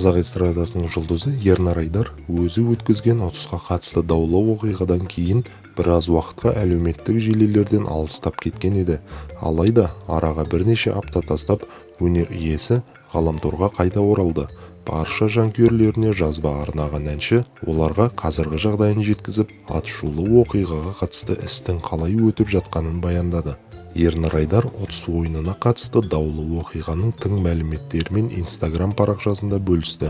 Қазақ эстрадасының жұлдызы Ернар Айдар өзі өткізген ұтысқа қатысты даулы оқиғадан кейін біраз уақытқа әлеуметтік желілерден алыстап кеткен еді. Алайда араға бірнеше апта тастап, өнер иесі ғаламторға қайта оралды. Барша жанкүйерлеріне жазба арнаған әнші оларға қазіргі жағдайын жеткізіп, атышулы оқиғаға қатысты істің қалай өтіп жатқанын баяндады. Ернар Айдар ұтыс ойынына қатысты даулы оқиғаның тың мәліметтерімен Инстаграм парақшасында бөлісті.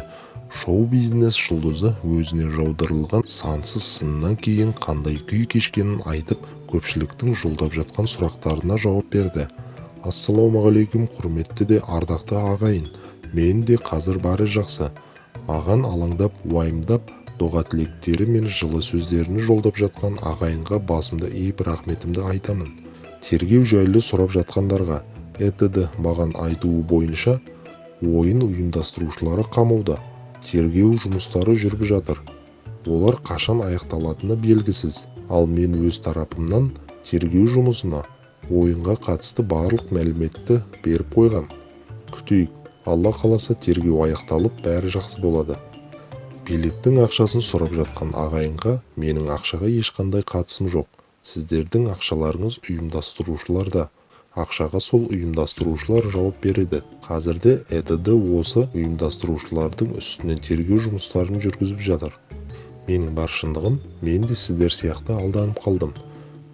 Шоу-бизнес жұлдызы өзіне жаудырылған сансыз сыннан кейін қандай күй кешкенін айтып, көпшіліктің жолдап жатқан сұрақтарына жауап берді. Ассалаумағалейкум, құрметті де ардақты ағайын. Мен де қазір бәрі жақсы. Маған алаңдап, уайымдап, дұға тілектері мен жылы сөздерін жолдап жатқан ағайынға басымды иіп рахметімді айтамын. Тергеу жайлы сұрап жатқандарға, ЭТД маған айтуы бойынша, ойын ұйымдастырушылары қамауда. Тергеу жұмыстары жүріп жатыр. Олар қашан аяқталатыны белгісіз. Ал мен өз тарапымнан тергеу жұмысына, ойынға қатысты барлық мәліметті беріп қойғам. Күтейік, Алла қаласа, тергеу аяқталып, бәрі жақсы болады. Билеттің ақшасын сұрап жатқан ағайынға менің ақшаға ешқандай қатысым жоқ. Сіздердің ақшаларыңыз ұйымдастырушыларда. Ақшаға сол ұйымдастырушылар жауап береді. Қазірде ЭТД осы ұйымдастырушылардың үстінен тергеу жұмыстарын жүргізіп жатыр. Менің бар шындығым, мен де сіздер сияқты алданып қалдым.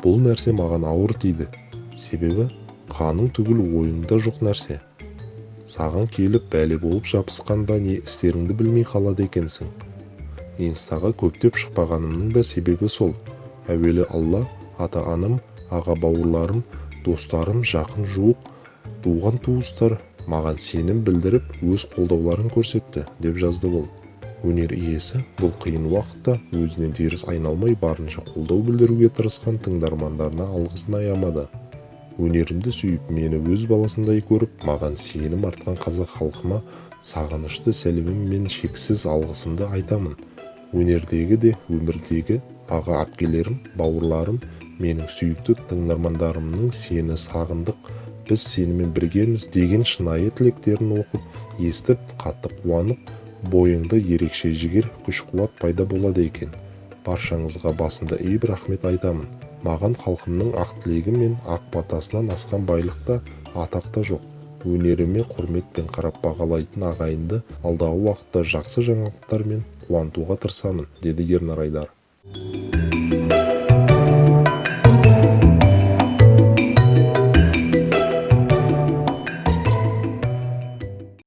Бұл нәрсе маған ауыр тиді. Себебі қаның түгіл ойыңда жоқ нәрсе. Саған келіп бәле болып жабысқанда не істеріңді білмей қалады екенсің. Инстаға көптеп шықпағанымның да себебі сол. Әуелі Алла, ата-анам, аға-бауырларым, достарым, жақын жуық, туған-туыстар маған сенім білдіріп, өз қолдауларын көрсетті, деп жазды ол. Өнер иесі бұл қиын уақытта өзінен теріс айналмай, барынша қолдау білдіруге тырысқан тыңдармандарына алғысын аямады. Өнерімді сүйіп, мені өз баласындай көріп, маған сенім артқан қазақ халқыма сағынышты сәлемім мен шексіз алғысымды айтамын. Өнердегі де өмірдегі аға-әпкелерім, бауырларым, менің сүйікті тыңдармандарымның сені сағындық, біз сенімен біргеміз деген шынайы тілектерін оқып, естіп, қатты қуанып, бойыңда ерекше жігер, күш-қуат пайда болады екен. Баршаңызға басымды иіп рахмет айтамын. Маған халқымның ақ тілегі мен ақ батасынан асқан байлық та, атақ та жоқ. Өнеріме құрметпен қарап бағалайтын ағайынды алдағы уақытта жақсы жаңалықтармен қуантуға тырысамын, деді Ернар Айдар.